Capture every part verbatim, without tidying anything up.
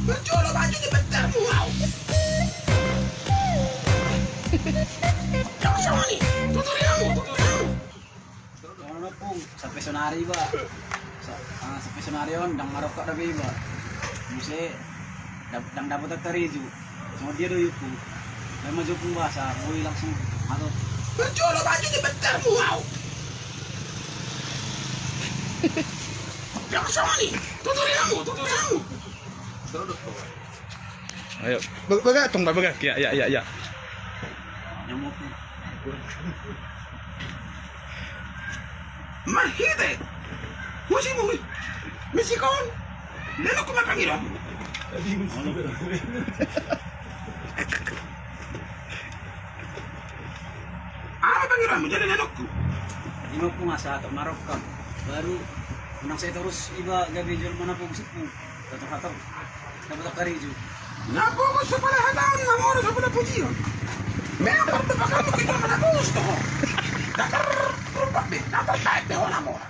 Parjolo baju di bentarmu au. Dang songon i, tuturi hamu, tuturi hamu. Songon on, Pung, sampe sonari iba. Sa-, ah, sampe sonari on, dang marongkak dope iba. Muse, dap-, dang dapot angka ri ju. Songon dia do i, Pung? Baen ma jo, Pung, bahasa, boi langsung. Atau parjolo baju di bentarmu au. Dang songon i, tuturi hamu, tuturi hamu. Ayo, bag-, bagak, Tong, bagak. Ya, ya, ya, ya. Marhite. Musim mui. Misikon. Lenokku ma pangidoanmu. Aha pangidoanmu, jadi lenokku? Ima, Pung, asa atok marongkak. Baru unang sai torus iba gabe jolma na pogus, Pung. Tator-tator. Dapot angka ri ju. Na pogus so pala hataon, na mora so pala pujion. Memang pardopakanmu ke jolma na pogus do ho. Dang tarrumpak be, dang tartaep be ho na mora.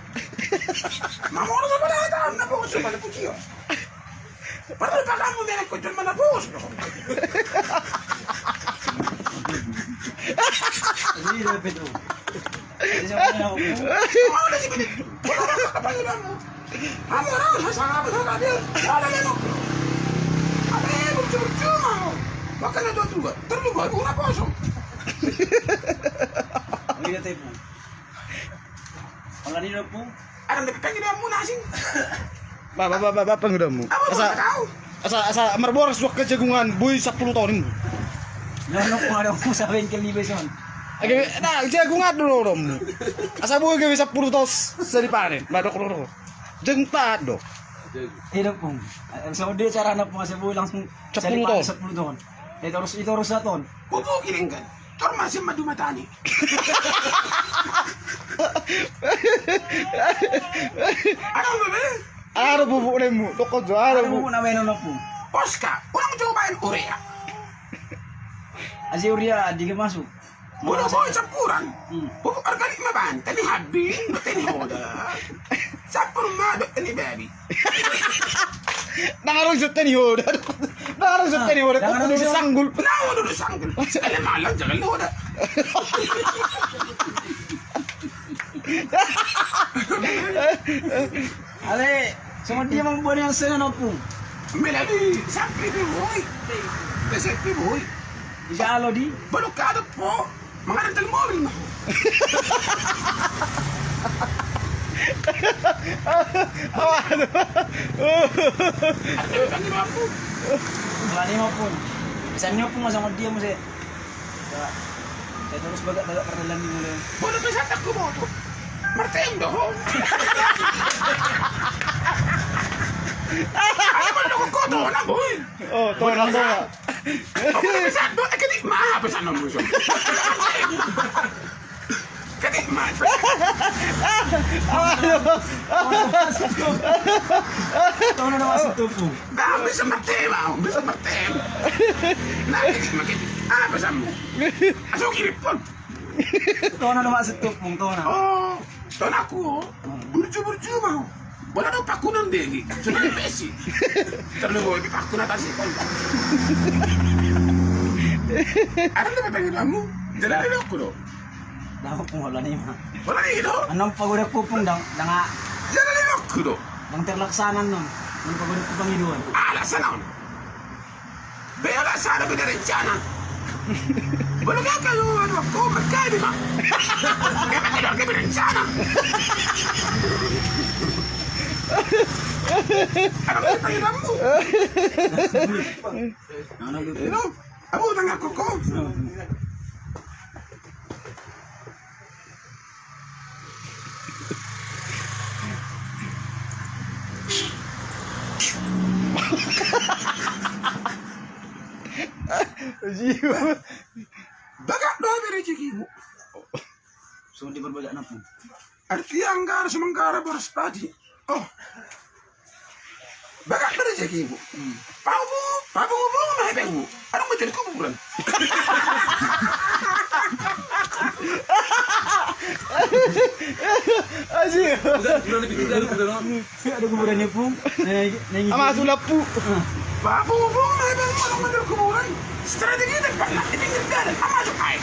Na mora so pala hataon, na pogus so pala pujion. Pardopakanmu memang ke jolma na pogus do ho. Jadi, Pung. Jadi, sama dengan aku. Sama udah si Benito. Hamu ro, sa-, sa-, sa-, sa-, dia, ada lenok. Apa ya, bercuma-cuma. Makanya dua-dua, terlupa, guna kosong. Oh, iya, Tepung. Kalau ini, Tepung. Ada lebih pengen dia mau nasi. Ba, ba, ba, ba, ba, pangidoanmu. Apa asa, mau tahu? Asa, asa marboras suak ke jagungan, boi sampulu taon. Lenok, ada mau sabengkel di beson. Oke, nah, jagungan dulu dong. Asa boi gabe sampulu taon, sari panen. Ba, dok, dok, dok. Jeng taat do. Iya, Pung. Eh, so dia carana, Pung, asa boi langsung sampulu taon. Sampulu taon. Eh, torus, itu torus satu taon. Pupuk ini kan. Tor masih madu matani. Ada apa, be? Ada pupuk nemu, toko jo, ada pupuk. Ada pupuk na baen on, Pung. Poska, unang jo baen urea. Asi urea, di masuk. Molo boi campuran. Hmm. Pupuk organik ma baen, tani habbi, tani hoda. Campur ma dohot tani babi. Dang adong jo tani hoda. Dang adong jo tani hoda. Dang adong jo sanggul. Nah, hoda do sanggul. Ele malang jangan hoda. Ale, songon dia ma boi na songon on, Pung? Mela di samping pe boi. Di samping pe boi. Di jalo di. Baru kadap po. Mangaran tali mobil ma. Aduh. Ada di tangan, Pung. Berani ma, Pung. Bisa nyopung ma songon dia muse. Saya terus bagak-bagak perdalan di mulai. Bodoh, bisa tak ku bodoh. Martem do ho. Ada mana kau kau tu nak boy. Oh, tu nak boy. Aku bisa do, eh, kini mah apa sana musuh. Kini mah. Tona na masuk tupu. Nah, bisa martem, bisa martem. Nah, ini makin apa samu? Asal kiri pun. Tona na masuk tupu, tona. Oh, tona ku. Burju-burju mau. Bola do pakunan degi. Sudah di pesi. Terlalu bawa di pakun atas itu. Ada lebih pengen kamu. Jadi ada aku do. Dang, Pung, holan i ma. Holan i do. Annon pagodangku, Pung, dang, dang a. Jadi ada aku do. Dang terlaksana annon. Annon pagodangku pangidoan. Alasan on. Bela sana beda rencana. Boleh gak kalau anu aku berkali ma. Gak pakai dong, gak berencana. Apa kata kamu? Abu tangga koko. Bagak do be rejekimu. Songon dia bagak na, Pung. Arti Anggara Sumanggara boras padi. Oh. Bagak do rejekimu. Hmm. Pabu, pabu, pabu, na hepengmu. Adong ma jadi kuburan. Aji. Ada kuburannya, Pung. Nah, nah, nah, ama sulap, Pung. Ah. Bapak, bapak, bapak, bapak, bapak, bapak, kuburan. Strategi dan pernah di pinggir jalan, apa masuk air?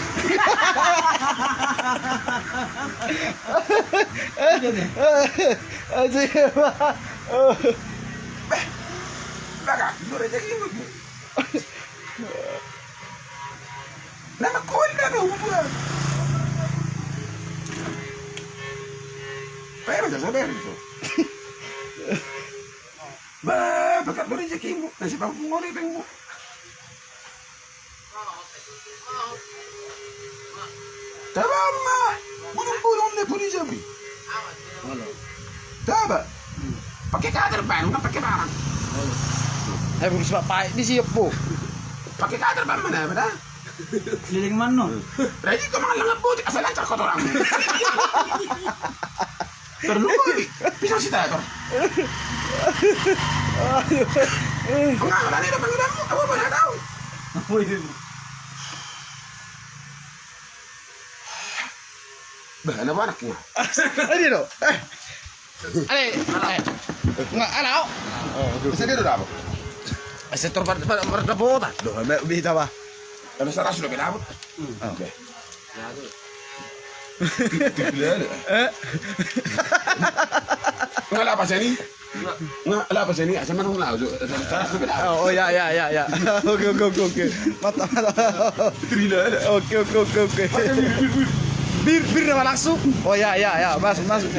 Anjing, Pak. Beh, baka, lu rezeki lu. Nama kau dah, lu, gua. Bayar aja, sabar, itu. Bah, bakat lu rezekimu, nasib aku ngori bengmu. Taba ma, bulung-bulung na pudi jami. Taba. Pakai kader bang, nggak pakai barang. Eh, bulus bapak, di siap, Bu. Pakai kader bang mana, mana? Leleng mano. Raji kau mangan lengan putih, asal lancar kotoran. Terlalu, pisang si teater. Enggak, enggak ada, enggak ada, enggak tahu. Bah, anak anaknya. Ini loh. Eh. Ale, ale. Enggak, ala, oh. Bisa dia udah apa? Bisa terbar, bar, bar, bar, botak. Loh, ambil bita, bah. Kalau salah sudah kena apa? Oke. Nga lapas ini. Nga lapas ini, asal mana nga lapas. Oh, oh, ya, ya, ya, ya. Oke, oke, oke, oke. Mantap, mantap. Oke, oke, oke, oke. Bir, bir nama langsung. Oh, ya, ya, ya. Masuk, masuk.